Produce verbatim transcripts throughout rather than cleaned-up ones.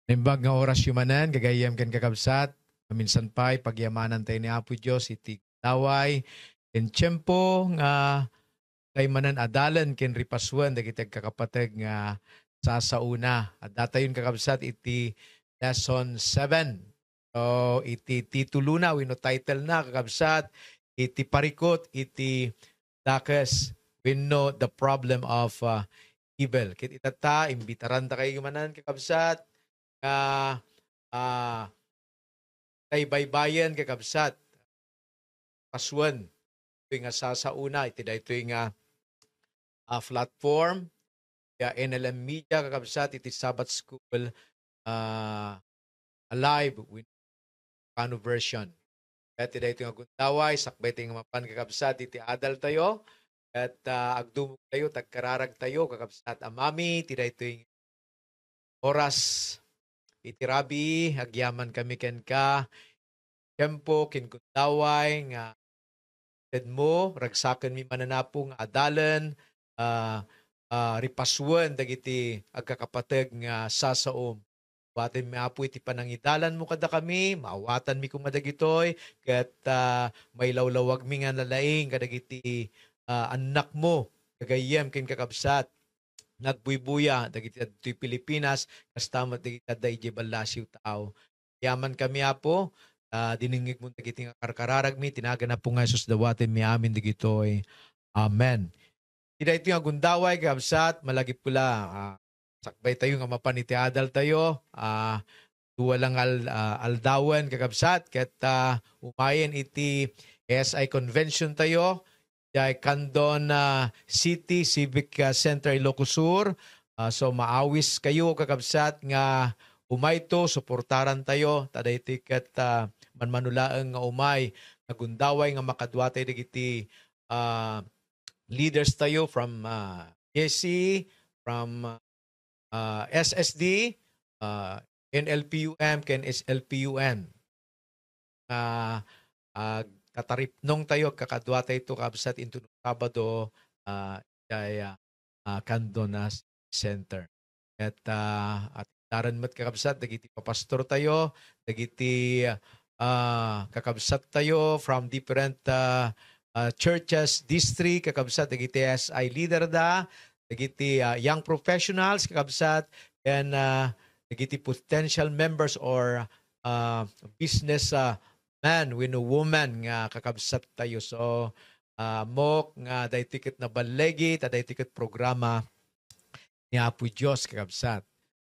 Naimbag nga orasyo manen, gagayyem ken kakabsat, maminsan pay, pagyamanantayo ni Apo Dios iti gundaway ken tiempo nga kaymanen a dalen ken ripasuen dagiti agkakapateg nga sasaona. Addatayon, kakabsat, iti lesson seven. So, iti titulona wenno title na, kakabsat, iti parikut iti dakes wenno the problem of, ah, evil. Ket itatta, imbitarandakayo manen, kakabsat, nga, ah, tay baybayen, kakabsat, pasuen toy nga sasaona iti daytoy nga, ah, platform, ya N L M Media, kakabsat, iti Sabbath School, ah, Alive with Kano version. Ket iti daytoy nga gundaway, sakbay tayo nga mapan, kakabsat, iti adaltayo. Ket, ah, agdumogtayo, tagkararagtayo, kakabsat, a mami, iti daytoy oras, iti rabii, agyaman kami kenka, tiempo, ken gundaway, nga tedmo, ragsakenmi manen, Apo, nga adalen, ah, ah, ripasuen dagiti agkakapateg nga sasaom. Awatenmi, Apo, iti panangidalanmo kadakami, maawatanmi koma dagitoy, ket, ah, mailawlawagmi nga nalaing kadagiti, ah, annakmo, gagayyem ken kakabsat, nagbuybuya dagiti adtoy Pilipinas, kasta met dagiti adda idiay ballasiw tao. Yaman kami, Apo, ah, dinengngegmo dagiti nga karkararagmi, ti nagan Apo nga Jesus, dawatenmi amin dagitoy. Amen. Iti daytoy nga gundaway, kakabsat, malagip ko la, ah, sakbay tayo nga mapan iti adal tayo, ah, dua lang al-, ah, aldawen, kakabsat, ket, ah, umayen iti S I convention tayo, jay Candon, ah, City Civic, ah, Center, Ilocos Sur. Ah, so, maawis kayo, kakabsat, nga umayto, suportaran tayo, ta daytoy ket, ah, manmanulaeng nga umay, nga gundaway nga makadua tayo dagiti, ah, leaders tayo from, ah, J C, from, ah, S S D, ah, N L P U M, ken S L P U M. Ah, agtataripnong tayo, agkakadua tayo to, kabsat, inton Sabado, ah, jay, ah, ah, Candon Center. Ket, ah, at daren met, kakabsat, dagiti papastor tayo, dagiti, ah, kakabsat tayo from different, ah, ah, churches, district, kakabsat, dagiti S I leader da, dagiti, ah, young professionals, kakabsat, and, ah, dagiti potential members or, ah, business, ah, man wenno woman nga kakabsat tayo. So, ah, ammok nga daytoy ket naballigi, ta daytoy ket programa ni Apo Dios, kakabsat.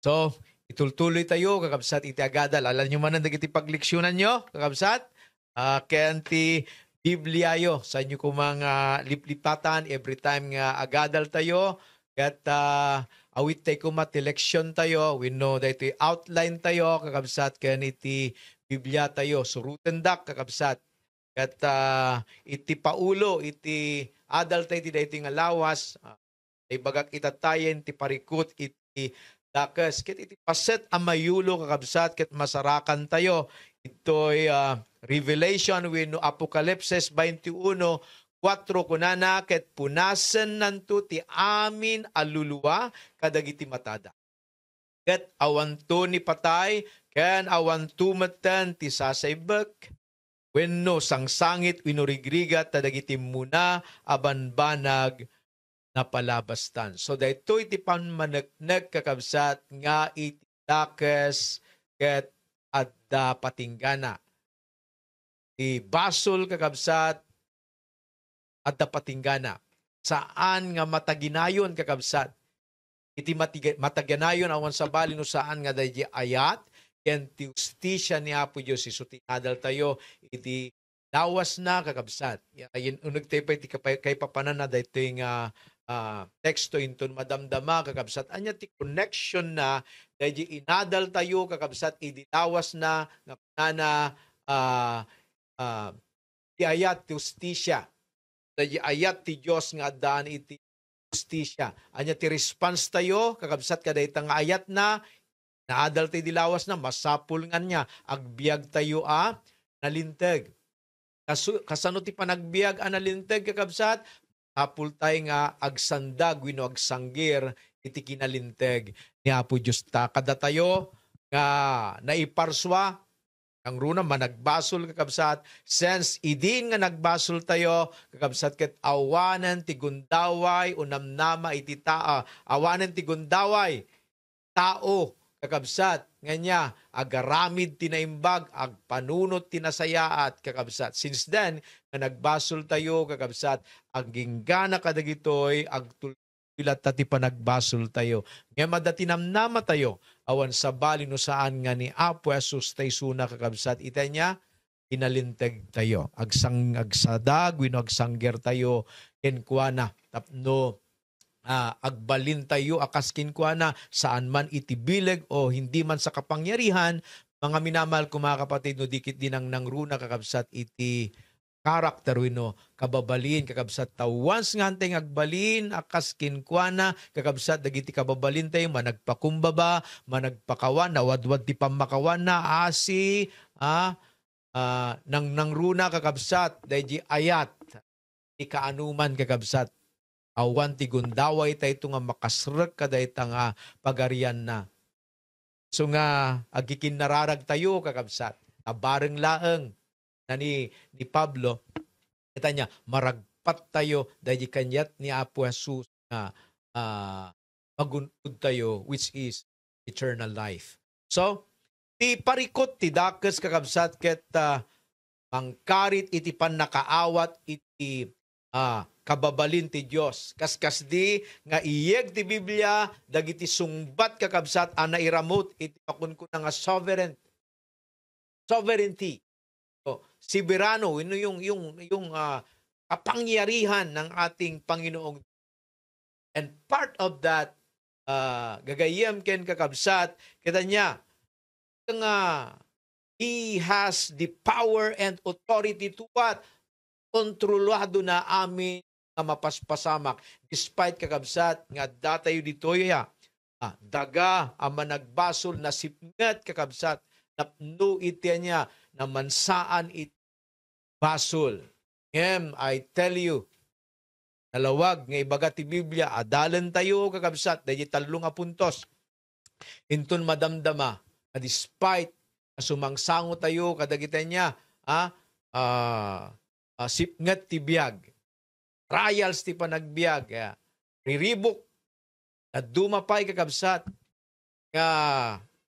So, itultuloy tayo, kakabsat, iti agadal. Alanyo manen dagiti pagleksionanyo, kakabsat. Ah, ken ti Bibliayo, saanyo koma nga liplipatan every time nga agadal tayo. Ket, ah, awit tayo koma ti leksion tayo, wenno daytoy outline tayo, kakabsat, ken iti Biblia tayo. Surotendak, kakabsat. Ket, ah, iti paulo, iti adal tayo iti daytoy nga lawas, ah, ibagak itatta yen ti parikut iti dakes. Ket iti paset a mayulo, kakabsat, ket masarakan tayo. Itoy, ah, Revelation wenno Apokalipsis twenty-one, kuatro, kunana, ket punasennanto ti amin a lulua kadagiti matada. Ket awanto ni patay, ken awanto metten ti sasaibek, wenno sangsangit, wenno rigrigat, ta dagiti immuna a banbanag napalabastan. So, daytoy ti pammaneknek, kakabsat, nga iti dakes ket adda patinggana. Ti basol, kakabsat, adda patinggana. Saan nga mataginayon, kakabsat. Iti matiga-, mataginayon awan sabali no saan nga daydi ayat ken ti hustisia ni Apo Dios isu ti inadal tayo iti lawasna, kakabsat. Ya, yen uneg tayo pay ti kapay-, kaipapananna daytoy nga, ah, teksto inton madamdama, kakabsat. Ania ti connection na daydi inadal tayo, kakabsat, idi lawasna nga kunana, ah, ah, ti ayat ti hustisia. Daydi ayat ti Dios nga addaan iti hustisia. Ania ti response tayo, kakabsat, kadayta nga ayatna? Naadal tayo di lawasna, masapul nga ania, agbiag tayo a nalinteg. Kasu-, kasano ti panagbiag a nalinteg, kakabsat? Sapul tayo nga agsandag wenno agsanggir iti kinalinteg ni Apo Dios. Ta kadatayo, nga naiparsua, nangruna managbasol, kakabsat. Since idin nga nagbasoltayo, kakabsat, ket awanen ti gundaway o namnama iti ta-, ah, awanen ti gundaway tao, kakabsat, nga nia agaramid ti naimbag, agpanunot ti nasayaat, kakabsat. Since then, nga nagbasoltayo, kakabsat, agingga kadagitoy, agtul-, latta ti panagbasoltayo. Ngem adda ti namnamatayo, awan sabali no saan nga ni Apo Jesus ta isuna, kakabsat, ita nia, pinalintegtayo. Agsang-, agsadag wenno agsanggertayo kenkuana tapno, ah, agbalintayo a kas kenkuana, saan man iti bileg o hindi man sa kapangyarihan, mga minamahal ko, mga kapatid, no di ket di nangnangruna, kakabsat, iti karakter wenno kababalin, kakabsat, ta once nga antay nga agbalin a kas kenkuana, kakabsat, dagiti kababalintayo managpakumbaba, managpakawan, nawadwad ti pammakawanna, asi, ah, ah, nangnangruna, kakabsat, daydi ayat ti kaanuman, kakabsat. Awan ti gundawaytayto nga makasrek kadayta nga pagarianna. Isu nga agkikinnararagtayo, kakabsat, a bareng laeng na ni, ni Pablo, ita nia, maragpattayo daydi kaniat ni Apo Jesus nga, ah, magun-odtayo, which is eternal life. So, ti parikut ti dakes, kakabsat, ket, ah, mangkarit iti pannakaawat iti, ah, kababalin ti Dios. Kaskasdi nga iyeg ti Biblia dagiti sungbat, kakabsat, a nairamut iti pakunkuna nga sovereign-, sovereignty. O, soberano, wenno yung, yung, yung, ah, kapangyarihan ng ating Panginoong. And part of that, ah, gagayyem ken kakabsat, kita nia, nga He has the power and authority to what? Kontrolado na amin nga mapaspasamak. Despite, kakabsat, nga addatayo ditoy, ah, ah, daga a managbasol, nasipnget, kakabsat, napno iti ania, namansaan iti basol. Ngem, I tell you, nalawag nga ibaga ti Biblia, adalentayo, kakabsat, daydi tallo nga puntos. Inton madamdama, a despite nga sumangsangotayo kadagiti ania, ah, ah, ah, sipnget ti biag, trials ti panagbiag, ah, riribuk, dadduma pay, kakabsat, nga,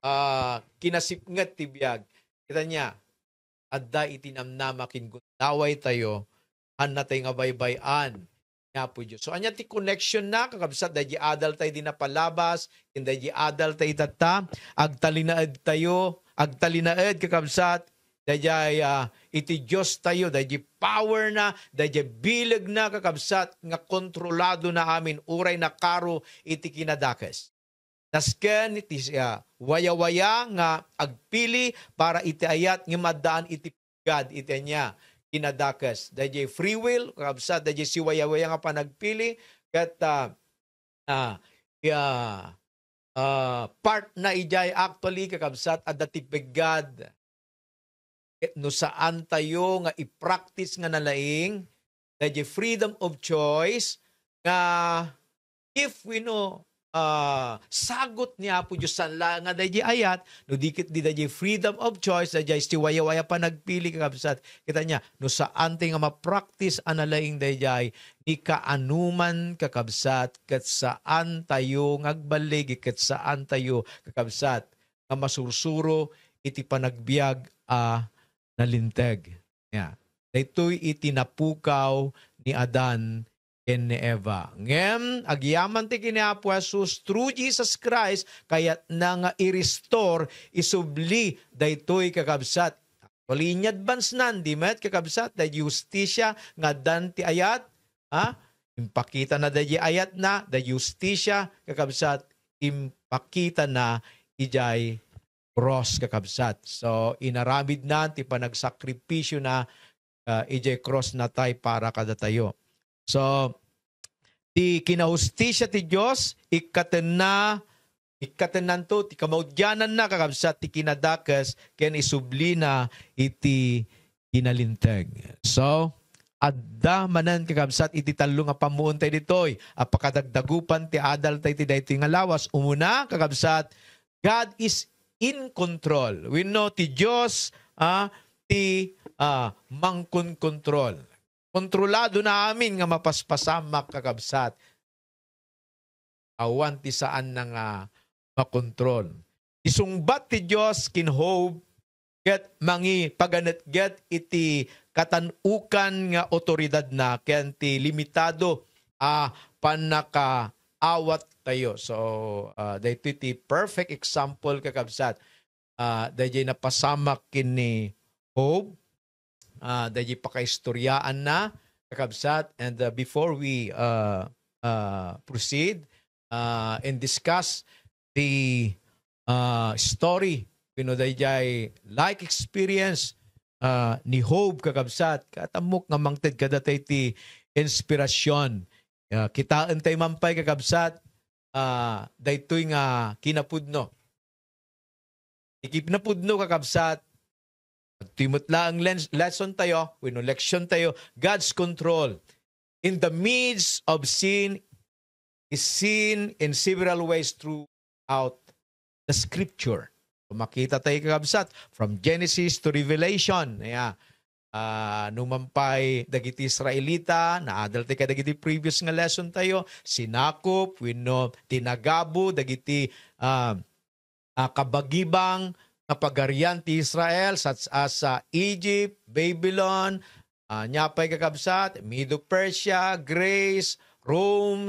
ah, kinasipnget ti biag. Kita nia, adda iti namnama ken gundawaytayo, annatay nga baybay-an ni Apo Dios. So, ania ti connection na, kakabsat, daydi adaltay di napalabas, ken daydi adaltay itatta, agtalinaedtayo, agtalinaed, kakabsat, daydiay, ah, iti Diostayo, daydi power na, daydi bileg na, kakabsat, nga kontrolado na amin, uray nakaro iti kinadakes. Nasken ti, ah, wayawaya nga agpili para iti ayat ngem addaan iti God iti ania kinadakes. Daydiay free will, kakabsat, daydiay siwayawaya nga panagpili, ket, ah, ah, ya, ah, part na idiay actually, kakabsat, adda ti peggad. Ket no saan tayo nga i-practice nga nalaing, daydiay freedom of choice, nga if we know, ah, sagut ni Apo Dios saan la nga daydiay ayat, no di ket di daydiay freedom of choice, daydiay siwayawaya panagpili, kakabsat. Kita nia, no saan tayo nga ma-practice a nalaing daydiay, ni kaanuman, kakabsat, ket saan tayo nga agbaligi, ket saan tayo, kakabsat, nga masursuro iti panagbiag a nalinteg. Ya. Daytoy iti napukaw ni Adan ken ni Eva. Ngem, agyaman ti ken ni Apo Jesus through Jesus Christ, kayatna nga i-restore, isubli daytoy, kakabsat. Actually, in advance nan, di met, kakabsat, daydi hustisia nga addan ti ayat, ha? Impakita na daydi ayat na, daydi hustisia, kakabsat, impakita na idiay cross, kakabsat. So, inaramid na ti panagsakripisyo na, ah, idiay cross natay para kadatayo. So, ti kinahustisia ti Dios, ikkatenna, ikkatennanto ti kamaudiananna, kakabsat, ti kinadakes ken isublina iti kinalinteg. So, adda manen, kakabsat, iti tallo nga pammuontayo ditoy a pakadagdagupan ti adalta iti daytoy nga lawas. Umuna, kakabsat, God is in control. Wenno ti Dios, ah, ti, ah, mangkonkontrol. Kontrolado na amin nga mapaspasamak, kakabsat. Awan ti saanna nga makontrol. Isungbat ti Dios ken Job ket mangipaganetget iti katan-okan nga awtoridadna ken ti limitado a pannakaawattayo. So, ah, daytoy ti perfect example, kakabsat. Ah, daydiay napasamak ken ni Job, ah, daydiay pakaistoryaanna, kakabsat. And, ah, before we, ah, ah, proceed, ah, and discuss the, ah, story, you know, daydiay like experience, ah, ni Job, kakabsat, katammok nga mangted kadatayo ti inspirasyon. Ah, kitaentayo man pay, kakabsat, ah, daytoy nga kinapudno. Ti kinapudno, kakabsat, adtoy met laeng lens-, lesson tayo, wenno leksyon tayo, God's control in the midst of sin is seen in several ways throughout the scripture. So, makita tayo, kakabsat, from Genesis to Revelation. Yeah. Ah, numan pay dagiti Israelita, naadal tayo kadagiti previous nga lesson tayo, sinakop, wenno tinagabo dagiti, ah, ah, kabagibang nga pagarian ti Israel, such as, ah, Egypt, Babylon, ah, nia pay, kakabsat, Medo-Persia, Greece, Rome,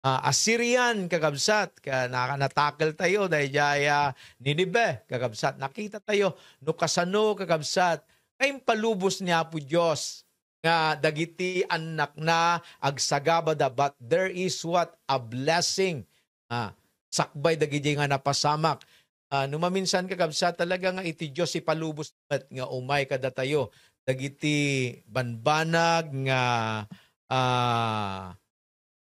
ah, Assyrian, kakabsat, ka-, na-, natakel tayo daydiay, ah, Ninive, kakabsat. Nakita tayo no kasano, kakabsat, nga impalubos ni Apo Dios nga dagiti annakna agsagabada, but there is what? A blessing. Ah, sakbay dagiti nga napasamak. Ah, no maminsan, kakabsat, talaga nga iti Dios ipalubos met nga umay kadatayo dagiti banbanag nga, ah,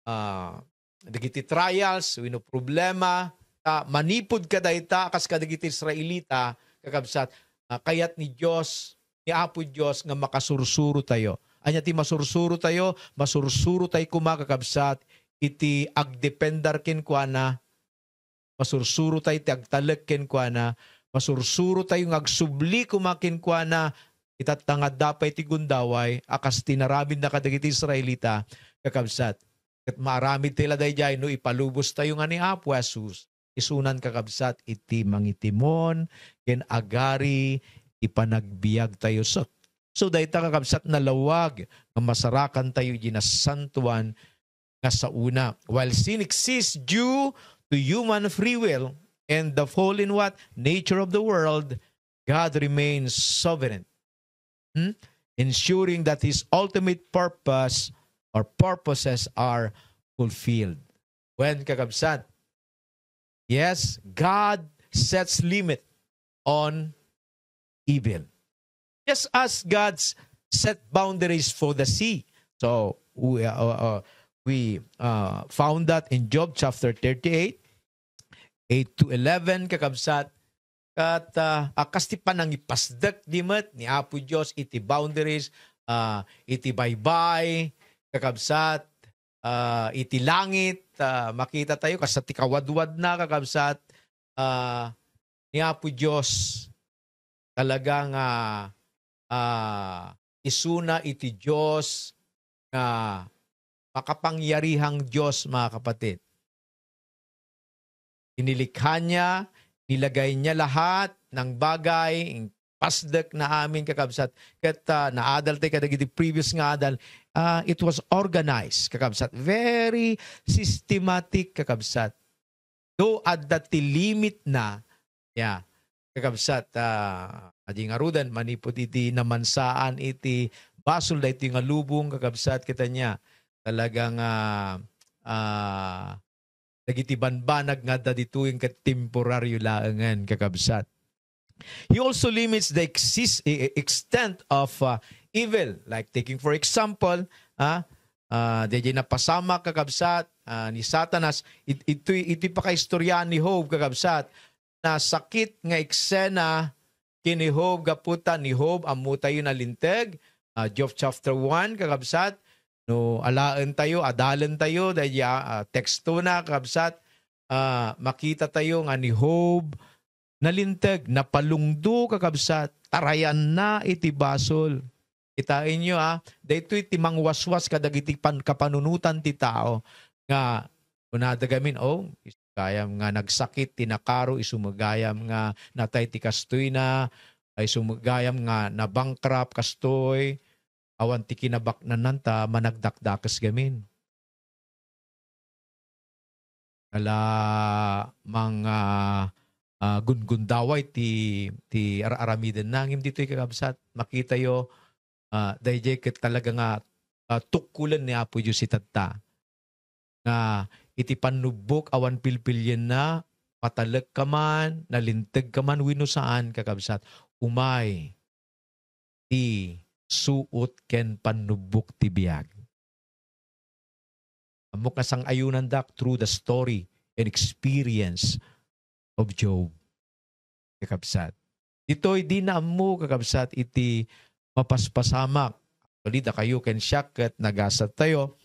ah, dagiti trials wenno problema, ta manipud kadayta, kas kadagiti Israelita, kakabsat, ah, kayat ni Dios, ni Apo Dios nga makasursuro tayo. Ania ti masursuro tayo? Masursuro tayo koma, kakabsat, iti agdependar kenkuana, masursuro tayo ti agtalek kenkuana, masursuro tayo nga agsubli koma kenkuana, itatta nga adda pay ti gundaway a kas ti inaramidna kadagiti Israelita, kakabsat. Ket maaramid tayo la daydiay no ipalubos tayo nga ni Apo Jesus, isunan, kakabsat, iti mangitimon ken agari ti panagbiag tayo. So, so dayta, kakabsat, nalawag nga masarakan tayo iti nasantoan nga saona. While sin exists due to human free will and the fallen what? Nature of the world, God remains sovereign, hmm? Ensuring that his ultimate purpose or purposes are fulfilled. When, kakabsat, yes, God sets limit on evil. Just as God's set boundaries for the sea. So, we, uh, uh, we, uh, found that in Job chapter thirty-eight, eight to eleven, kakabsat. Kat, ah, a kas ti panangipasdek di met ni Apo Dios iti boundaries, ah, iti baybay, kakabsat, ah, iti langit, ah, makita tayo, kasta ti kawadwadna, kakabsat, ah, ni Apo Dios, talaga nga, ah, isuna iti Dios nga makapangyarihang Dios, mga kapatid. Inilikha niya, nilagay niya lahat ng bagay, pasdek na amin, kakabsat. Ket, ah, naadal tayo kadagiti previous nga adal, ah, it was organized, kakabsat. Very systematic, kakabsat. Though adda ti limit na, yeah, kakabsat, ah, adi ngaruden, manipud iti namansaan iti basol daytoy nga lubong, kakabsat, ket ania, talaga nga, ah, dagiti banbanag nga adda ditoy ket temporaryo laengen, kakabsat. He also limits the exis-, e-, e-, extent of, uh, evil. Like taking, for example, ah, ah, daydiay napasamak, kakabsat, ah, ni Satanas, it-, itoy, itoy pakaistoryahan ni Job, kakabsat, nasakit nga eksena ken ni Job gapu ta ni Job, ammo tayo nalinteg, ah, Job chapter one, kakabsat, no alaen tayo, adalen tayo, daydiay, ah, teksto na, kakabsat, ah, makita tayo nga ni Job, nalinteg, napalungdo, kakabsat, tarayanna iti basol. Kitaenyo, a, daytoy ti mangwaswas kadagiti pan-, kapanunotan ti tao nga kunada gamin, "Oh, isu gayam nga nagsakit ti nakaro, isu met gayam nga natay ti kastoyna, isu met gayam nga na-bankrupt kastoy, awan ti kinabaknanna ta managdakdakes gamin." Ala mang, ah, ah, gungundaway ti, ti ar-aramidenna. Ngem ditoy, kakabsat, makitayo, ah, daydiay ket talaga nga, ah, tukkolen ni Apo Dios itatta. Nga iti pannubbok awan pilpilienna, matalekka man, nalintegka man wenno saan, kakabsat, umay ti suot ken pannubbok ti biag. Ammok nga sang-ayonandak through the story and experience of Job, kakabsat. Ditoy, dina ammo, kakabsat, iti mapaspasamak. Actually, dakayo ken siak ket nagasattayo.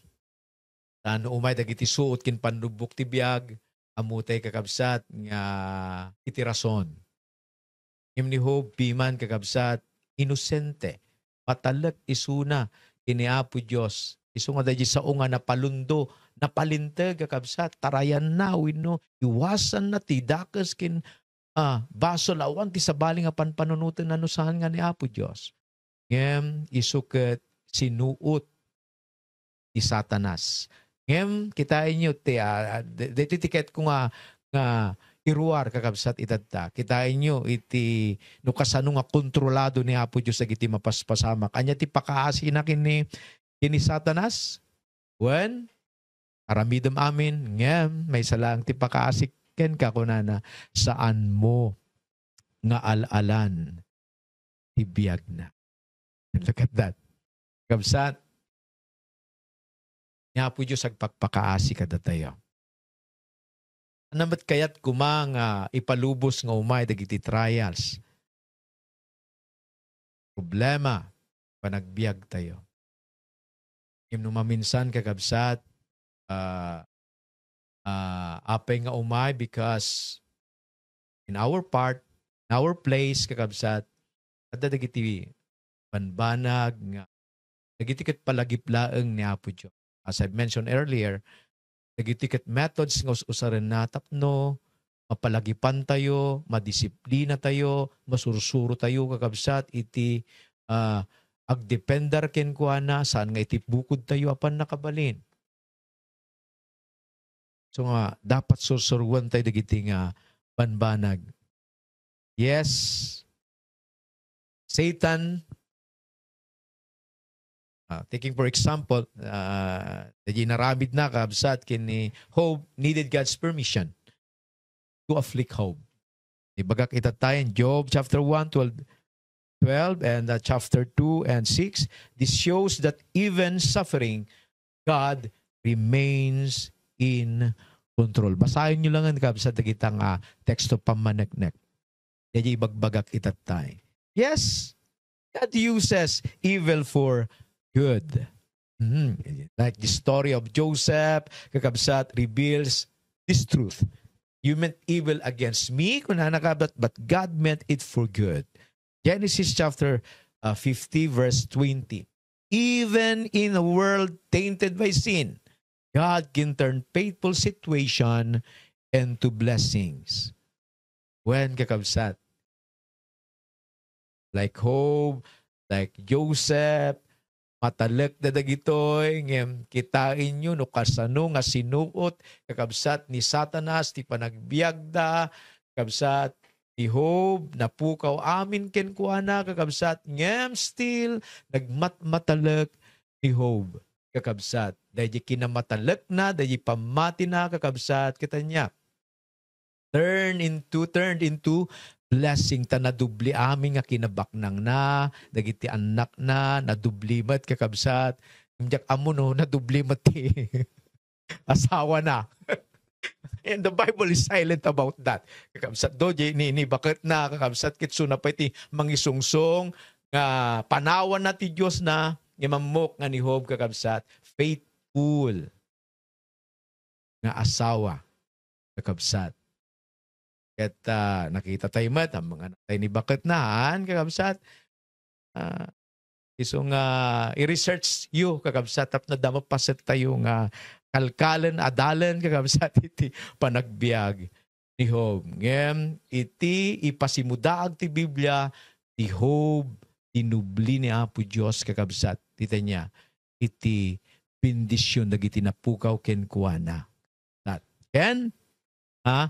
Ta no umay dagiti suot ken pannubbok ti biag, ammotay, kakabsat, nga iti rason. Ngem ni Job, piman, kakabsat, inosente. Matalek isuna ken ni Apo Dios. Isu nga daydi sao nga napalundo, napalinteg, kakabsat, tarayanna wenno iwasanna ti dakes ken, ah, basol awan ti sabali nga panpanunotenna no saan nga ni Apo Dios. Ngem isu ket sinuot ni Satanas. Ngem kitaenyo ti, ah, de-, deti ti kayatko nga, nga iruar, kakabsat, itatta. Kitaenyo iti no kasano nga kontrolado ni Apo Dios dagiti mapaspasamak. Ania ti pakaasina ken ni, ken ni Satanas? Wen, aramidem amin, ngem maysa laeng ti pakaasik kenka, kunana, saanmo nga al-alan ti biagna. Look at that. Kabsat, ni Apo Dios agpakpakaasi kadatayo. Ania met kayat koma nga ipalubos nga umay dagiti trials, problema, panagbiagtayo? Ngem no maminsan, kakabsat, ah, ah, apay nga umay, because in our part, in our place, kakabsat, adda dagiti banbanag nga dagiti ket palagip laeng ni Apo Dios. As I've mentioned earlier, dagiti ket methods nga us-usarenna tapno mapalagipantayo, madisiplinatayo, masursurotayo, kakabsat, iti, ah, agdepender kenkuana, saan nga iti bukodtayo a pannakabalin. So nga, dapat sursuruentayo dagiti nga banbanag. Yes, Satan, ah, taking for example, ah, dagiti inaramidna, kabsat, ken ni Job needed God's permission to afflict Job. Ibagak itatta in Job chapter one, twelve, twelve, and, uh, chapter two and six. This shows that even suffering, God remains in control. Basaenyo laeng, kabsat, dagita nga teksto pammaneknek. Daydiay ibagbagak itatta. Yes, God uses evil for good. Mhm. Like the story of Joseph, kakabsat, reveals this truth. "You meant evil against me," kunana, kabsat, "but God meant it for good." Genesis chapter, uh, fifty, verse twenty. Even in a world tainted by sin, God can turn painful situation into blessings. Wen, kakabsat, like Job, like Joseph, matalekda dagitoy, ngem kitaenyo no kasano nga sinuot, kakabsat, ni Satanas ti panagbiagda, kakabsat, ni Job, napukaw amin kenkuana, kakabsat, ngem still, nagmatmatalek ni Job, kakabsat. Daydi kinamatalekna, daydi pammatina, kakabsat, ket ania? Turn into, turned into blessing, ta nadubli amin nga kinabaknangna, dagiti annakna, nadubli met, kakabsat. Diak ammo no nadubli met ti asawana. And the Bible is silent about that. Kakabsat, do, di, ni, ni baketna, kakabsat, ket suna pay ti mangisungsong nga panawanna ti Diosna, nga mammok nga ni Job, kakabsat, faithful nga asawa, kakabsat. Ket, ah, nakita tayo met, ang mga natay ni baketna, han, kakabsat. Ah, isu nga i-research yu, kakabsat, tapno adda mapasettayo nga kalkalen, adalen, kakabsat, iti panagbiag ni Job. Ngem, iti ipasimudaag ti Biblia, ti Job, tinubli ni Apo Dios, kakabsat, iti niya, iti bendision dagiti napukaw kenkuana. That, ken, ha?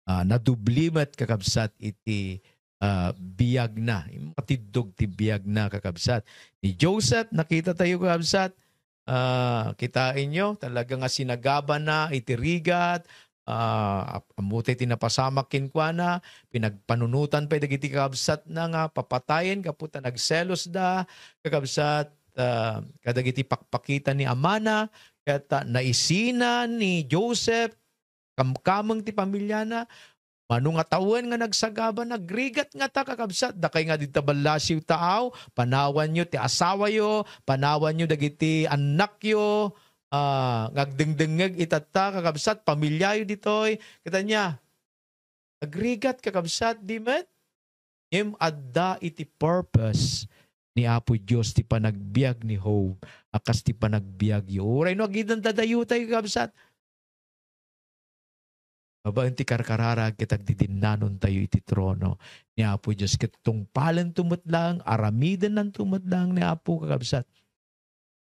Ah, nadubli met, kakabsat, iti, ah, biagna. Matiddog ti biagna, kakabsat. Ni Joseph, nakita tayo, kakabsat. Ah, kitaenyo, talaga nga sinagabana iti rigat. Ah, ap-, ammo tay ti napasamak kenkuana, pinagpanunotan pay dagiti kakabsatna nga papatayen gapu ta nagselosda, kakabsat, ah, kadagiti pakpakita ni amana, ket, ah, naisina ni Joseph, kamkameng ti pamiliana, mano nga tawen nga nagsagaba, nagrigat ngata, kakabsat, dakay nga dita ballasiw taaw, panawanyo ti asawayo, panawanyo dagiti annakyo, ah, nga agdengdengngeg itatta, kakabsat, pamiliayo ditoy. Kita niya, agrigat, kakabsat, di met? Ngem adda iti purpose ni Apo Dios ti panagbiag ni Job a kas ti panagbiagyo. Uray no agidan dadayo tayo, kakabsat. Babaen ti karkararag ket agdidinnanon tayo iti trono ni Apo Dios. Ket tungpalento met laeng, aramidennanto met laeng ni Apo, kakabsat.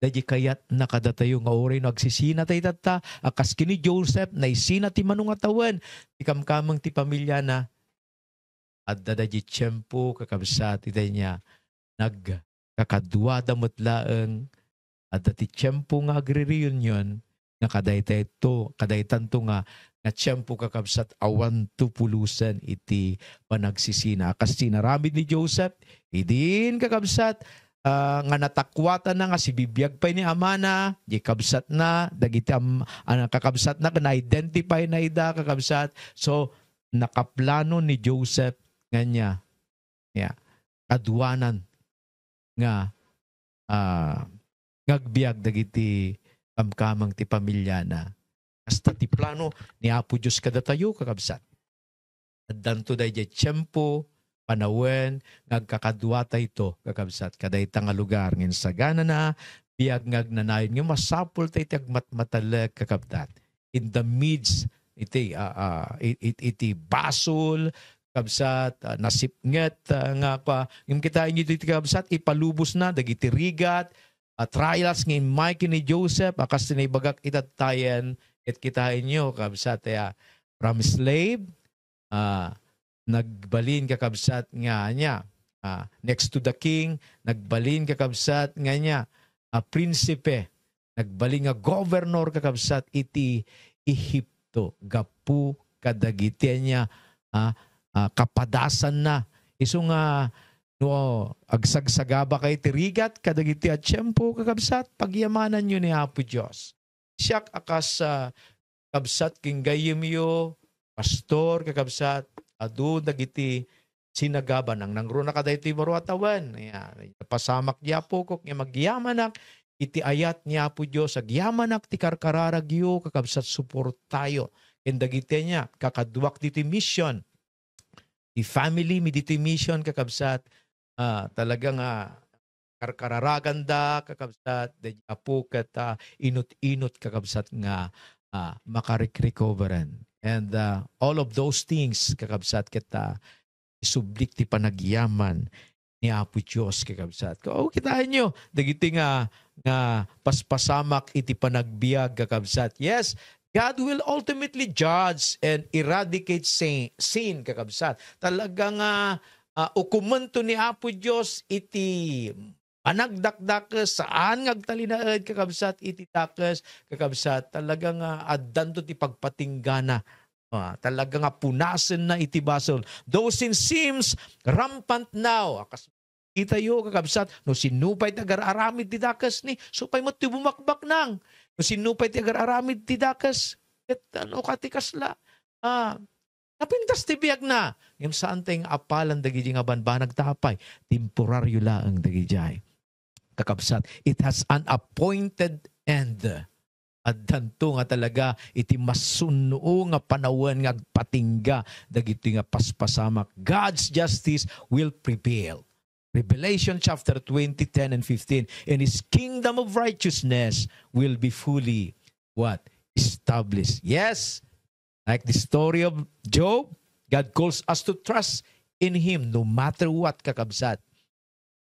Daydi kayatna kadatayo nga uray no agsisina tayo tatta, a kas ken ni Joseph, naisina ti mano nga tawen ti kamkameng ti pamiliana. Adda daydi tiempo, kakabsat, iti niya, nagkakaduada met laeng. Adda ti tiempo nga agre-reunion, nga kadaytayto, kadaytanto nga, nga tiempo, kakabsat, awanto pulosen iti panagsisina. A kas ti inaramid ni Joseph, idin, kakabsat, ah, nga natakuatanna nga sibibiag pay ni amana, di kabsatna, dagiti am-, ah, kakabsatna, na-identify na ida, kakabsat. So, nakaplano ni Joseph nga niya, ya, kaduanan nga, ah, nga agbiag dagiti kamkameng ti pamiliana. Kasta ti plano ni Apo Dios kadatayo, kakabsat. Addanto daydiay tiempo, panawen, nga agkakaduatayto, kakabsat, kadayta nga lugar. Ngem saganana, biag nga agnanayon, nga masapulta iti agmatmatalek, kakabsat. In the midst, iti, ah, ah, it-, it-, iti basol, kabsat, ah, nasipnget, ah, nga kua-, ngem kitaenyo ditoy, kabsat, ipalubosna dagiti rigat, ah, trials nga immay ken ni Joseph, a kas ti naibagak itattayen, ket kitaenyo, kabsat, ya, from slave, ah, nagbalin, kakabsat, nga ania, ah, next to the king, nagbalin, kakabsat, nga ania, ah, prinsipe, nagbalin nga governor, kakabsat, iti Ehipto gapu kadagiti ania, ah, ah, kapadasanna. Isu nga no agsagsagaba kayo iti rigat kadagiti a tiempo, kakabsat, pagyamananyo ni Apo Dios. Siak a kas, ah, kabsat ken gayyemyo, pastor, kakabsat, adu dagiti sinagaba, nangnangruna kadaytoy baro a tawen. Ya, pasamak di Apok, nga magyamanak iti ayat ni Apo Dios, agyamanak ti karkararagyo, kakabsat, suportayo. Ken dagiti ania, kakaduak ditoy mission. Ti family mi ditoy mission, kakabsat, ah, talaga nga karkararaganda, kakabsat, daydi Apo ket, ah, inut-inut, kakabsat, nga, ah, makarecoveran. And, ah, all of those things, kakabsat, ket, ah, isublik ti panagyaman ni Apo Dios, kakabsat. O, kitaenyo, dagiti nga, nga paspasamak iti panagbiag, kakabsat. Yes, God will ultimately judge and eradicate sin, sin, kakabsat. Talaga nga, ah, ukomento ni Apo Dios iti panagdakdakes, saan nga agtalinaed, kakabsat, iti dakes, kakabsat. Talaga nga addanto ti pagpatinggana. Ah, talaga nga punasenna iti basol. Though sin seems rampant now, a kas itayo, kakabsat, no sinno pay ti agar-aramid ti dakes ni, isu pay met ti bumakbaknang. No sinno pay ti agar-aramid ti dakes, ket ano ka ti kasla? Ah, napintas ti biagna. Ngem saan tay nga apalan dagiti nga banbanag ta apay, temporario laeng dagidiay. Kakabsat, it has an appointed end. Addanto nga talaga iti masunno nga panawen nga agpatingga dagitoy nga paspasamak. God's justice will prevail. Revelation chapter twenty, ten and fifteen. "And his kingdom of righteousness will be fully, what? Established." Yes. Like the story of Job, God calls us to trust in Him no matter what, kakabsat.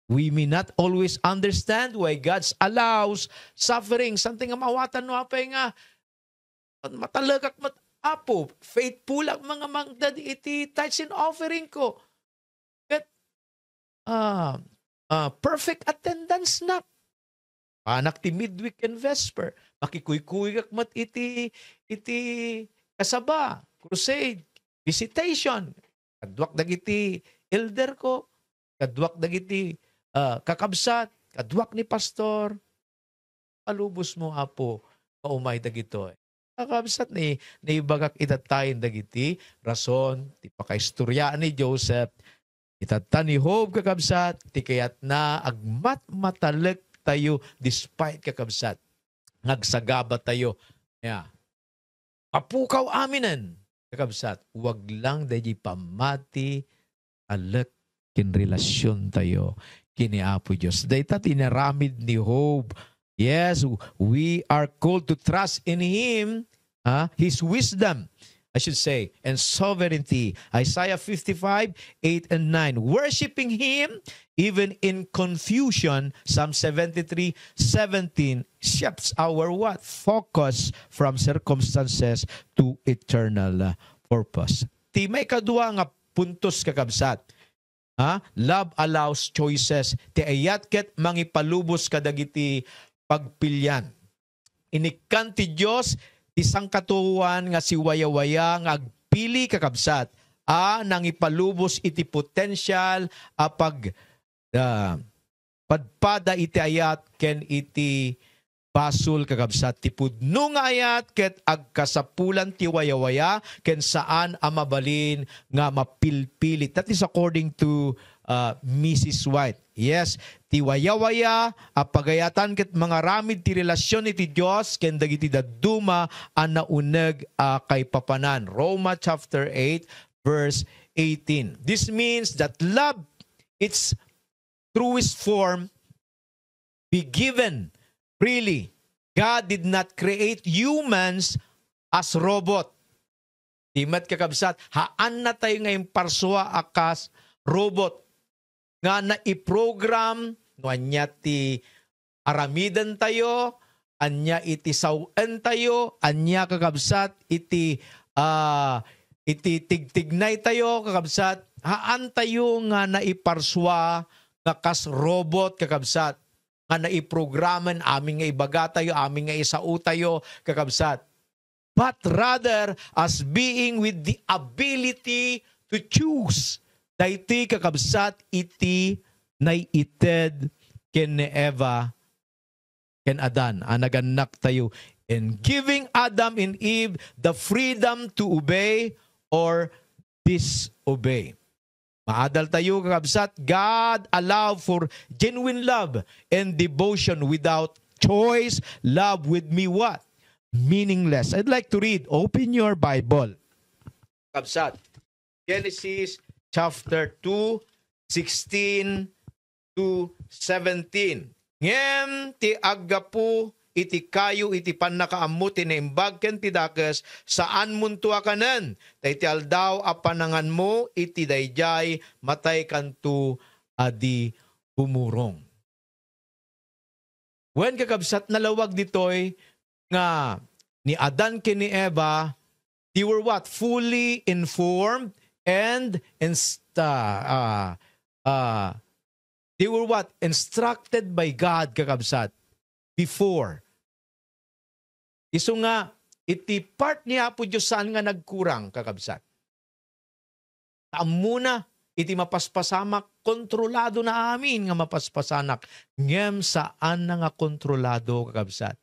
We may not always understand why God allows suffering. Something nga maawatan no apay nga matalekak met, Apo, faithful ak nga mangted iti tithes and offering ko. Ket, ah, ah, perfect attendance nak. Panak ti midweek and vesper. Makikuykuyek met iti, iti kasaba, crusade, visitation. Kaduak dagiti elder ko, kaduak dagiti, ah, kakabsat, kaduak ni pastor. Palubos mo, Apo, nga umay dagitoy. Kakabsat, ni, naibagak itattayen dagiti rason ti pakaistorya ni Joseph. Itatta ni Job, kakabsat, ti kayatna agmatmatalek tayo despite, kakabsat, nga agsagaba tayo. Ya. Mapukaw aminen, kakabsat, wag lang daydi pammati, alek ken relasion tayo ken ni Apo Dios. Dayta ti inaramid ni Job. Yes, we are called to trust in Him, ah, His wisdom, I should say, and sovereignty. Isaiah fifty-five, eight and nine. Worshiping Him, even in confusion, Psalm seventy-three seventeen, shifts our what? Focus from circumstances to eternal, uh, purpose. Ti maikadua nga puntos, kakabsat, ha? Love allows choices. Ti ayat ket mangipalubos kadagiti pagpilian. Inikkan ti Dios ti sangkataoan nga siwayawaya nga agpili, kakabsat, a nangipalubos iti potensial a pag-, ah, padpada iti ayat ken iti basol, kakabsat. Ti pudno nga ayat ket agkasapulan ti wayawaya ken saan a mabalin nga mapilpilit. That is according to, uh, Missus White. Yes, ti wayawaya a pagayatan ket mangaramid ti relasion iti Dios ken dagiti dadduma a nauneg a kaipapanan. Roma chapter eight, verse eighteen. This means that love, its truest form, be given freely. God did not create humans as robot. Di met, kakabsat, haanna tayo nga imparsua a kas robot nga naiprogram no ania ti aramiden tayo, ania iti sawen tayo, ania, kakabsat, iti, ah, iti tigtignay tayo, kakabsat. Haan tayo nga naiparsua nga kas robot, kakabsat, nga naiprograman amin nga ibaga tayo, amin nga isao tayo, kakabsat. But rather as being with the ability to choose. Daytoy, kakabsat, iti naited ken ni Eva ken Adan a nagannak tayo, in giving Adam and Eve the freedom to obey or disobey. Maadal tayo, kakabsat, God allow for genuine love and devotion. Without choice, love would be what? Meaningless. I'd like to read. Open your Bible. Kabsat, Genesis chapter two, sixteen to seventeen. Ngem ti aggapu iti kayo iti pannakaammo ti naimbag ken ti dakes, saanmonto a kanen, ta iti aldaw a pananganmo iti daydiay, mataykanto a di bumurong. Wen, kakabsat, nalawag ditoy nga ni Adan ken ni Eva, they were what? Fully informed and inst-, ah, ah, ah, they were what? Instructed by God, kakabsat, before. Isu nga, iti part ni Apo Dios saan nga nagkurang, kakabsat. Ta ammona, iti mapaspasamak, kontroladona amin nga mapaspasanak. Ngem saanna nga kontrolado, kakabsat.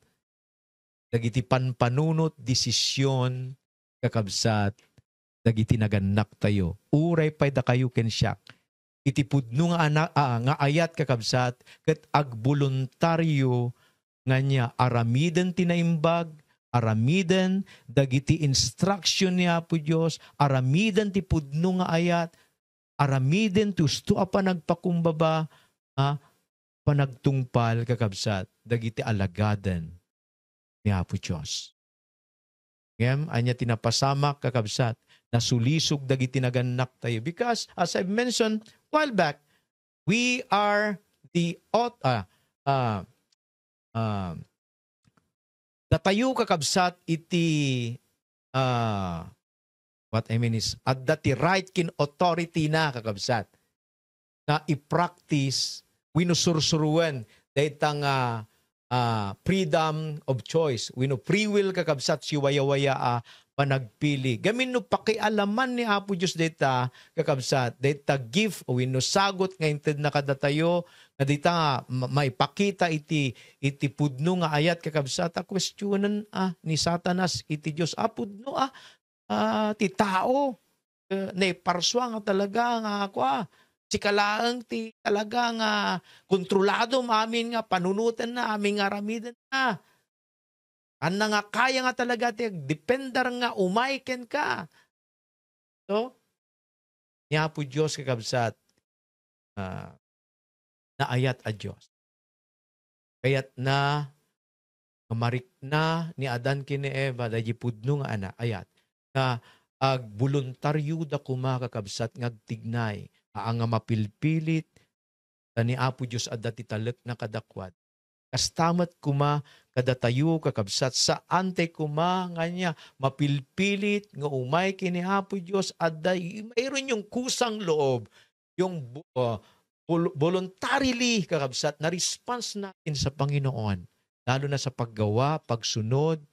Dagiti panpanunot, desisyon, kakabsat, dagiti nagannaktayo. Uray pay dakayo ken siak. Iti pudno nga ana-, a, nga ayat, kakabsat, ket agboluntario nga nia aramiden ti naimbag, aramiden dagiti instruction ni Apo Dios, aramiden ti pudno nga ayat, aramiden ti usto a panagpakumbaba a panagtungpal, kakabsat, dagiti alagaden ni Apo Dios. Ngem, ania ti napasamak, kakabsat? Nasulisog dagiti nagannaktayo. Because, as I've mentioned while back, we are the aut-, ah, ah, ah, datayo, kakabsat, iti, ah, what I mean is, adda ti right ken authority na, kakabsat, nga i-practice wenno sursuroen dayta nga, ah, freedom of choice wenno free will, kakabsat, siwayawaya a panagpili. Gamin no pakialaman ni Apo Dios dayta, kakabsat, dayta gift wenno sagut nga intedna kadatayo, nga dayta nga ma-, maipakita iti, iti pudno nga ayat, kakabsat, a questionen, ah, ni Satanas iti Dios. Ah, pudno, ah, ah, ti tao. Eh, naiparsua nga talaga nga, kua, sika laeng ti talaga nga kontroladom amin nga panunotenna, amin nga aramidenna. Anna nga kaya nga talaga ti agdepender nga umay kenka. So, ni Apo Dios, kakabsat, ah, naayat a Dios. Kayatna nga marikna ni Adan ken ni Eva daydi pudno nga ana-, ayat, nga agboluntarioda koma, kakabsat, nga agtignay, haan nga mapilpilit, ta ni Apo Dios adda ti talekna kadakuada. Kasta met koma kadatayo, kakabsat, saantay koma nga ania, mapilpilit nga umay ken ni Apo Dios, adda i-, mayroon yung kusang loob, yung bu-, ah, vol-, voluntarily, kakabsat, na response natin sa Panginoon, lalo na sa paggawa, pagsunod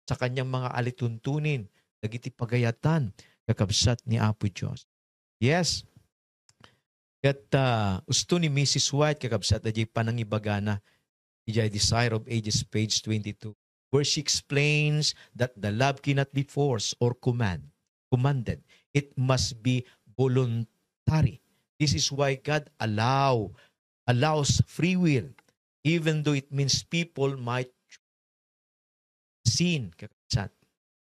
sa kanyang mga alituntunin, dagiti pagayatan, kakabsat, ni Apo Dios. Yes. Ket, ah, usto ni Missus White, kakabsat, daydiay panangibagana, idiay Desire of Ages, page twenty-two, where she explains that the love cannot be forced or command, commanded. It must be voluntary. This is why God allow, allows free will, even though it means people might sin, kakabsat.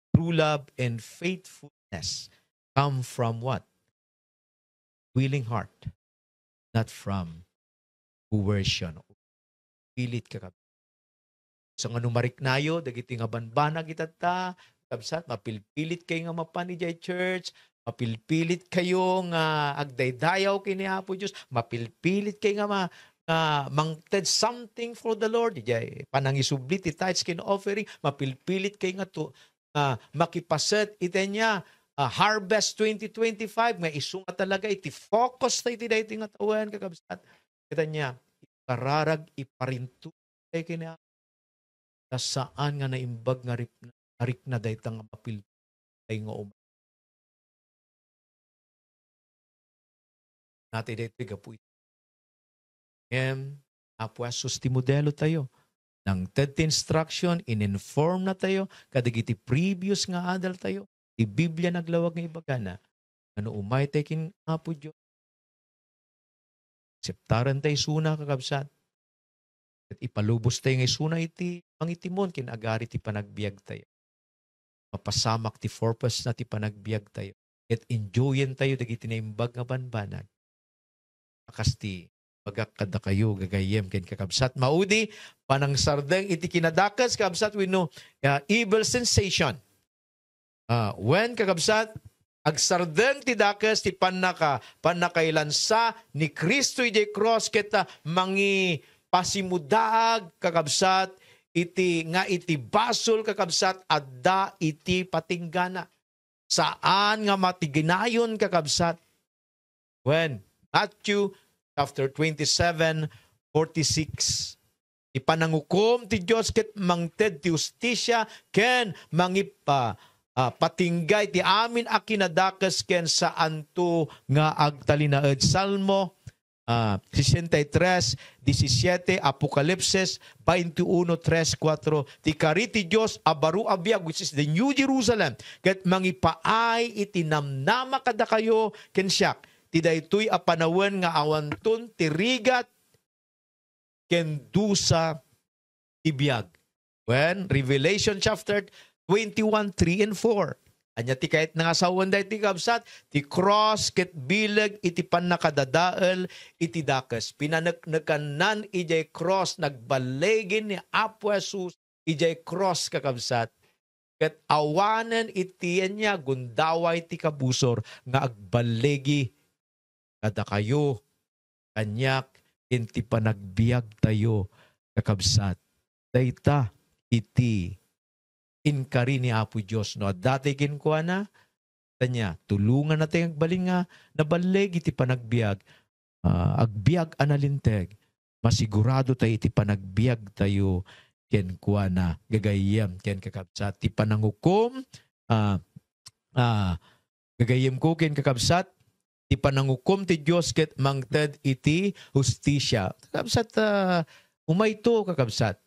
True love and faithfulness come from what? Willing heart, not from coercion. Pilit, kakabsat. So, nga no mariknayo dagiti nga banbanag itatta, kabsat, mapilpilit kayo nga mapan idiay church, mapilpilit kayo nga agdaydayaw ken ni Apo Dios, mapilpilit kayo nga ma-, nga mangted something for the Lord, idiay panangisubli ti tithes ken offering, mapilpilit kayo nga to, ah, makipaset iti ania, ah, Harvest twenty twenty-five, nga isu nga talaga iti focus ta iti daytoy nga tawen, kakabsat. Ket ania, ikararag, iparinto, kay kini-, ta saan nga naimbag nga ripna, nga rikna dayta nga mapilpilay nga uma-, nati daytoy gapu iti. Ngem, Apo Jesus ti modelo tayo. Nangted ti instruction, in-inform na tayo kadagiti previous nga adal tayo. Ti Biblia naglawag nga ibagana, nga no umay tayo ken Apo Dios, akseptaren tayo isuna, kakabsat. Ket ipalubos tayo nga isuna iti pangitimon ken agari ti panagbiag tayo. Mapasamak ti purpose na ti panagbiag tayo. Ket enjoyen tayo dagiti naimbag nga banbanag. Akas ti bagak kadakayo, gagayyem ken kakabsat. Maudi, panangsardeng iti kinadakes, kabsat, wenno, ah, evil sensation. Ah, wen, kakabsat, agsardeng ti dakes ti pannaka-, pannakailansa ni Cristo idiay cross ket, ah, mangipasimudaag, kakabsat, iti, nga iti basol, kakabsat, adda iti patinggana. Saan nga matiginayon, kakabsat. Wen, Matthew chapter twenty-seven, forty-six. Ti panangukom ti Dios ket mangted ti hustisia ken mangipa-, ah, patinggay ti amin a kinadakes ken saanto nga agtalinaed. Salmo, ah, sesenta y tres, disisiete, Apokalipsis veintiuno, tres, kuatro, ti kari ti Dios a baro a biag, which is the New Jerusalem, ket mangipaay iti namnama kadakayo ken siak, ti daytoy a panawen nga awanton ti rigat ken dusa ti biag. Wen, Revelation chapter twenty-one, three and four. Ania ti kayatna nga sawen daytoy, kabsat? Ti cross ket bileg iti pannakadadael iti dakes. Pinaneknekannan idiay cross, nagballigi ni Apo Jesus idiay cross, kakabsat. Ket awanen iti ania, gundaway ti kabusor nga agballigi kadakayo, kaniak, ken ti panagbiagtayo, kakabsat. Dayta iti inkari ni Apo Dios. No adda tay kenkuana, kaniak, tulongannatay nga agbalin nga naballeg iti panagbiag, ah, agbiag a nalinteg. Masigurado tayo iti panagbiagtayo kenkuana, gagayyem ken kakabsat. Ti panangukom, ah, ah, gagayyemko ken kakabsat, ti panangukom ti Dios ket mangted iti hustisia. Kakabsat, ah, umayto, kakabsat.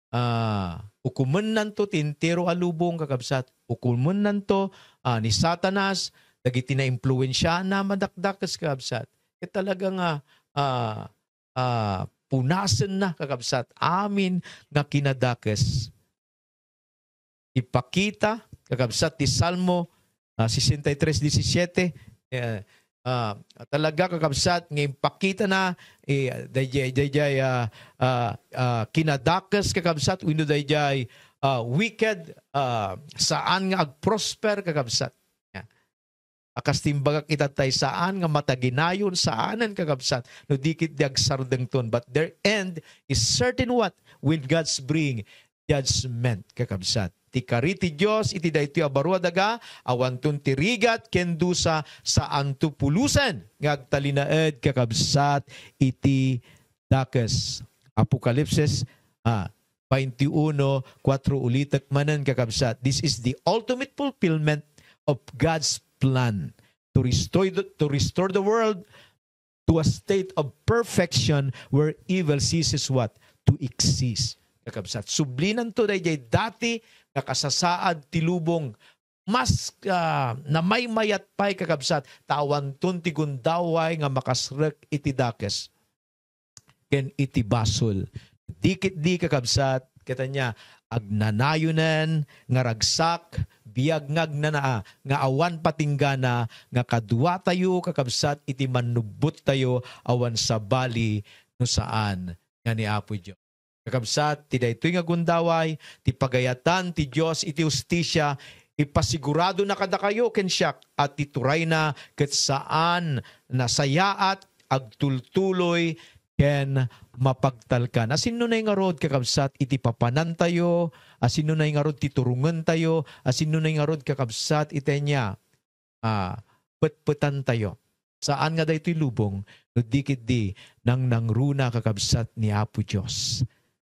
Ah, ukomennanto ti entero a lubong, kakabsat. Ukomennanto, ah, ni Satanas, dagiti naimpluensiana, madakdakes, kakabsat. Ket talaga nga, ah, ah, punasenna, kakabsat, amin nga kinadakes. Ipakita, kakabsat, ti Salmo, ah, sesenta y tres diecisiete, eh, ah, talaga, kakabsat, nga impakitana, eh, dayjay, dayjay, ah, ah, ah, kinadakes, kakabsat, wenno dayjay, ah, wicked, ah, saan nga agprosper, kakabsat. Yeah. A kas ti imbagak ita, tay saan nga mataginayon, saanen, kakabsat, no di ket di agsardengton. But their end is certain what? When God's bring judgment, kakabsat. Ti kari ti Dios iti daytoy a baro a daga, awanton ti rigat ken dusa, saanto pulosen nga agtalinaed, kakabsat, iti dakes. Apokalipsis, ah, twenty-one, kuatro, ulitek manen, kakabsat. This is the ultimate fulfillment of God's plan to restore the, to restore the world to a state of perfection where evil ceases what? To exist. Kakabsat, sublinanto dayjay dati nga kasasaad ti lubong. Mas, ah, namaymayat pay, kakabsat, ta awanton ti gundaway nga makasrek iti dakes ken iti basol. Di ket di, kakabsat, ket ania, agnanayonen nga ragsak, biag nga agnanaa, nga awan patinggana, nga kaduatayo, kakabsat, iti mannubbottayo awan sabali no saan nga ni Apo Dios. Kakabsat, ti daytoy nga gundaway, ti pagayatan ti Dios iti hustisia, ipasiguradona kadakayo ken siak a ti turayna ket saan nasayaat, agtultuloy, ken mapagtalkan. Asinonay ngarud, kakabsat, iti papanantayo, asinonay ngarud ti turongentayo, asinonay ngarud, kakabsat, iti ania, ah, petpetantayo. Saan nga daytoy lubong, no di ketdi nangnangruna, kakabsat, ni Apo Dios.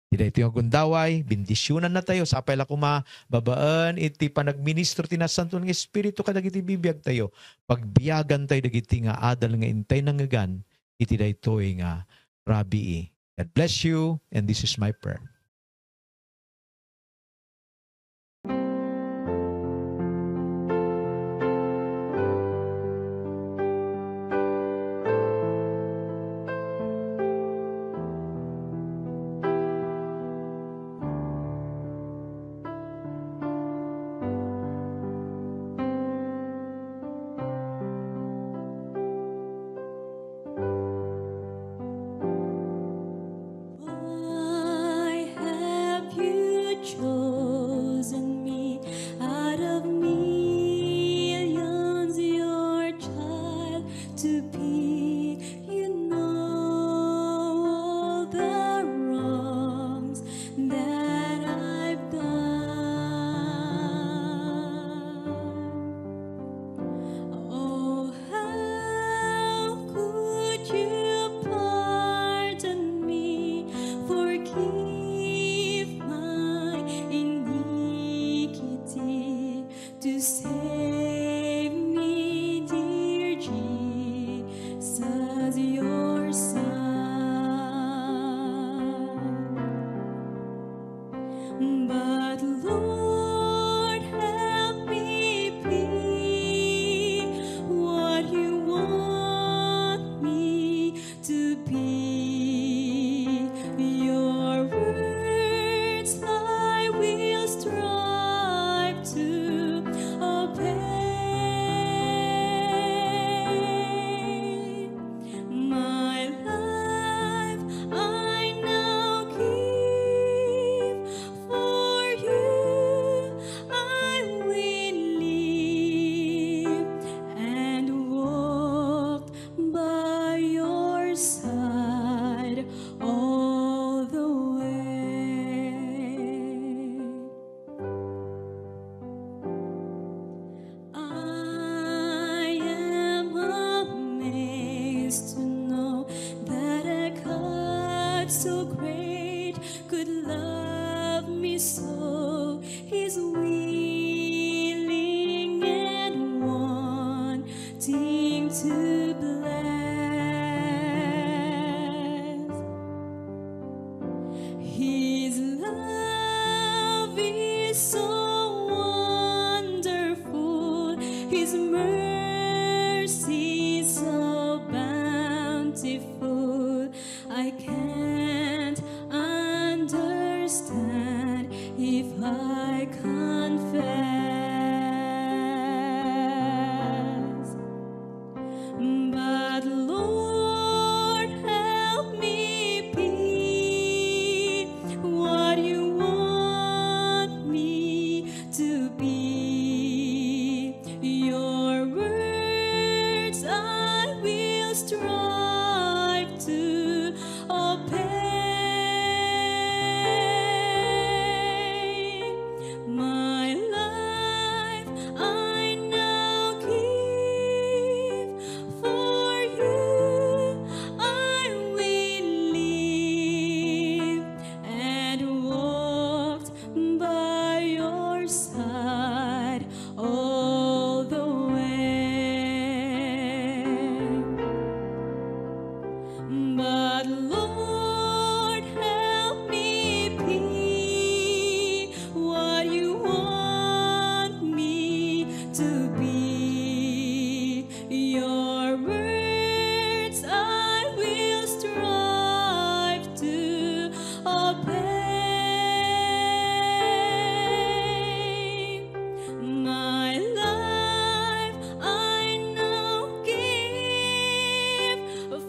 Ti daytoy nga gundaway, bendisionannatayo, sapay la koma, babaen iti panagministro ti Nasantoan nga Espiritu kadagiti bibiagtayo, pagbiagantayo dagiti nga adal nga intay nangngegan iti daytoy nga rabii. God bless you, and this is my prayer. Why have you chosen me out of millions, your child to be? You know all the wrongs that I've done. Oh, how could you pardon me, forgive my iniquity, to save me, dear Jesus, your Son? But Lord, help me be what you want me to be. Your words are could love me so. He's willing and wanting to bless. His love is so wonderful, His mercy is so bountiful. I can't understand if I confess. But Lord, help me be what you want me to be. Your words I will strive to obey. My life I now give, for you I will live, and walked by your side all the way. But Lord, help me be what you want me to be. Your words I will strive to obey. My life I now give,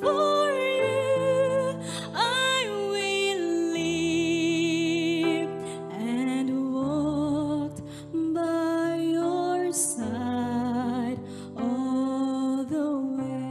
for you I will live, and walked by your side all the way.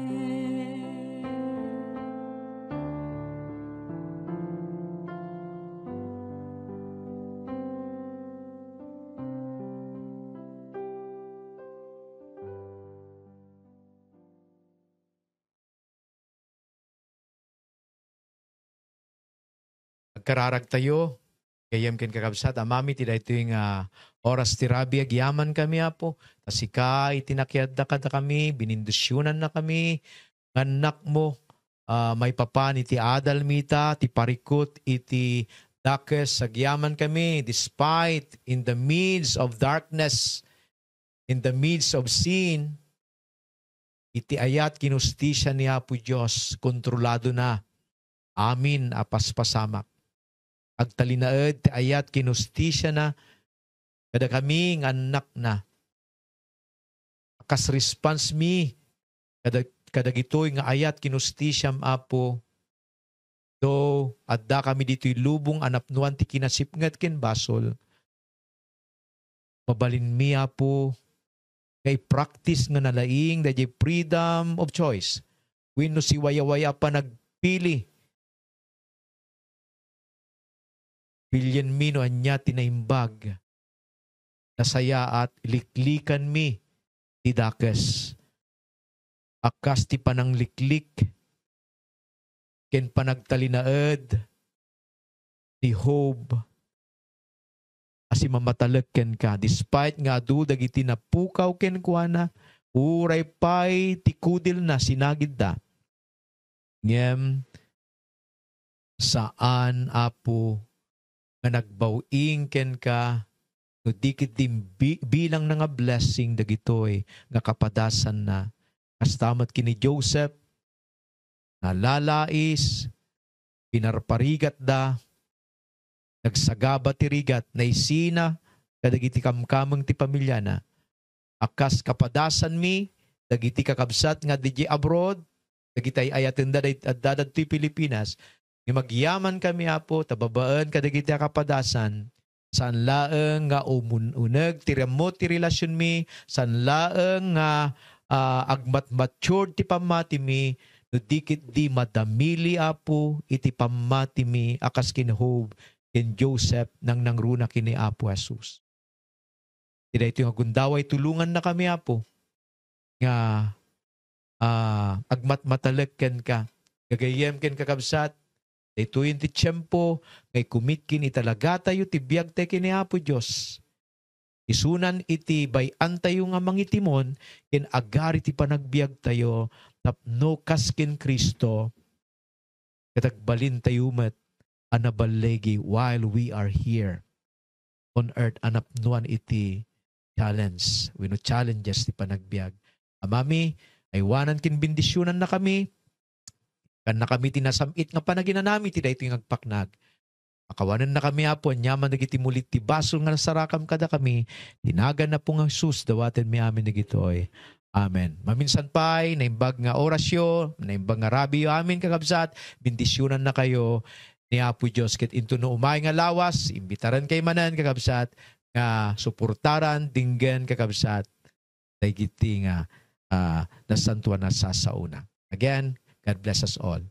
Agkararagtayo, gayyem ken kakabsat, Amami, ti daytoy nga oras ti rabii, agyamankami, Apo, ta sika iti nakiadda kadakami, binindisionannakami, nga annakmo, ah, maipapan iti adalmi ita, ti parikut iti dakes, agyamankami, despite in the midst of darkness, in the midst of sin, iti ayat ken hustisia ni Apo Dios, kontroladona amin a paspasamak. Agtalinaed ti ayat ken hustisiana kadakami nga annakna. Kas response mi kada-, kadagitoy nga ayat ken hustisiam, Apo, though addakami ditoy lubong a napnoan ti kinasipnget ken basol, mabalinmi, Apo, nga i-practice nga nalaing daydiay freedom of choice wenno siwayawaya a panagpili. Pilienmi no ania ti naimbag. Nasayaat, liklikanmi ti dakes a kas ti panangliklik ken panagtalinaed ni Job a simamatalek kenka, despite nga adu dagiti napukaw kenkuana, uray pay ti kudilna sinagidda. Ngem saan, Apo, nga nagbaw-ing kenka no di ketdi bi-, bilangna nga blessing dagitoy nga kapadasanna. Kasta met ken ni Joseph, nalalais, pinarparigatda, nagsagaba ti rigat, naisina kadagiti kamkameng ti pamiliana. A kas kapadasanmi dagiti kakabsat nga diay abroad, dagiti ay-ayatenda day-, adda ditoy Pilipinas, nga agyamankami, Apo, ta babaen kadagiti a kapadasan, saan laeng nga umun-uneg ti remmot ti relasionmi, saan laeng nga, ah, agmatmatured ti pammatimi, no di ketdi madamili, Apo, iti pammatimi a kas ken Job ken Joseph nangnangruna ken ni Apo Jesus. Ti daytoy nga gundaway, tulongannakami, Apo, nga, ah, agmatmatalek kenka. Gagayyem ken kakabsat, Daytoyen ti tiempo nga ikumitken italagatayo ti biagtayo ken ni Apo Dios. Isunan iti bay-antayo nga mangitimon ken agari ti panagbiagtayo tapno kas ken Cristo, ket agbalintayo met a naballigi while we are here on earth a napnuan iti challenge wenno challenges ti panagbiag. Amami, aywanan ken bendisionannakami. Kannakami ti nasam-it nga panaginanami ti daytoy nga agpaknag. Pakawanennakami, Apo, aniaman dagiti mulit ti basol nga nasarakam kadakami. Ti nagan Apo nga Jesus, dawatenmi amin dagitoy. Amen. Maminsan pay, naimbag nga orasyo, naimbag nga rabiyo amin, kakabsat, bendisionannakayo ni Apo Dios. Ket intono umay nga lawas, imbitarenkayo manen, kakabsat, nga suportaran, denggen, kakabsat, dagiti nga, ah, nasantoan a sasaona. Again, God bless us all.